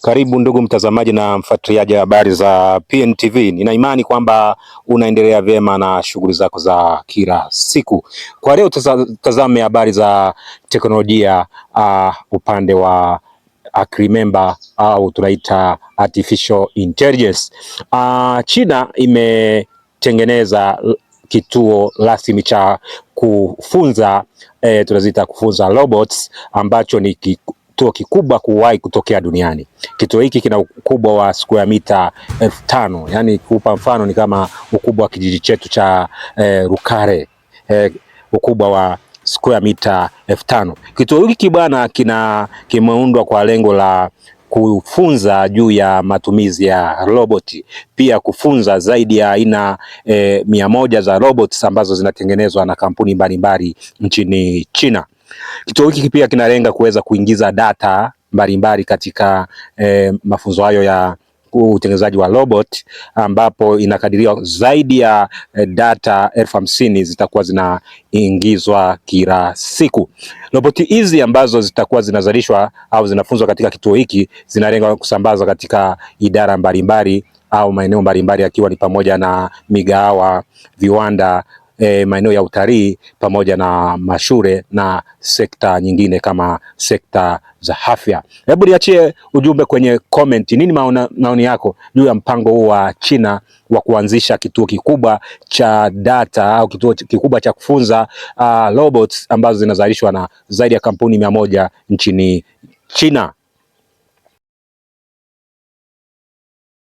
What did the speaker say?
Karibu ndugu mtazamaji na mfuatiliaji wa habari za PNTV. Nina imani kwamba unaendelea vyema na shughuli zako za kila siku. Kwa leo tazame habari za teknolojia upande wa akili mnemba au tunaita artificial intelligence. China imetengeneza kituo rasmi cha kufunza tunaziita kufunza robots ambacho ni kituo kikubwa kuwahi kutokea duniani. Kituo hiki kina ukubwa wa square mita 5,000, yaani kupa mfano ni kama ukubwa wa kijiji chetu cha Rukare, ukubwa wa square mita 5,000. Kituo hiki bwana kina kimeundwa kwa lengo la kufunza juu ya matumizi ya roboti, pia kufunza zaidi ya aina 100 za robots ambazo zinatengenezwa na kampuni mbalimbali nchini China. Kituo hiki pia kinalenga kuweza kuingiza data mbalimbali katika mafunzo hayo ya utengenezaji wa robot ambapo inakadiriwa zaidi ya data 50,000 zitakuwa zinaingizwa kila siku. Roboti hizi ambazo zitakuwa zinazalishwa au zinafunzwa katika kituo hiki zinalenga kusambazwa katika idara mbalimbali au maeneo mbalimbali yakiwa ni pamoja na migahawa, viwanda, maeneo ya utalii pamoja na mashule na sekta nyingine kama sekta za afya. Hebu niachie ujumbe kwenye comment, nini maoni yako juu ya mpango huu wa China wa kuanzisha kituo kikubwa cha data au kituo kikubwa cha kufunza robots ambazo zinazalishwa na zaidi ya kampuni 100 nchini China.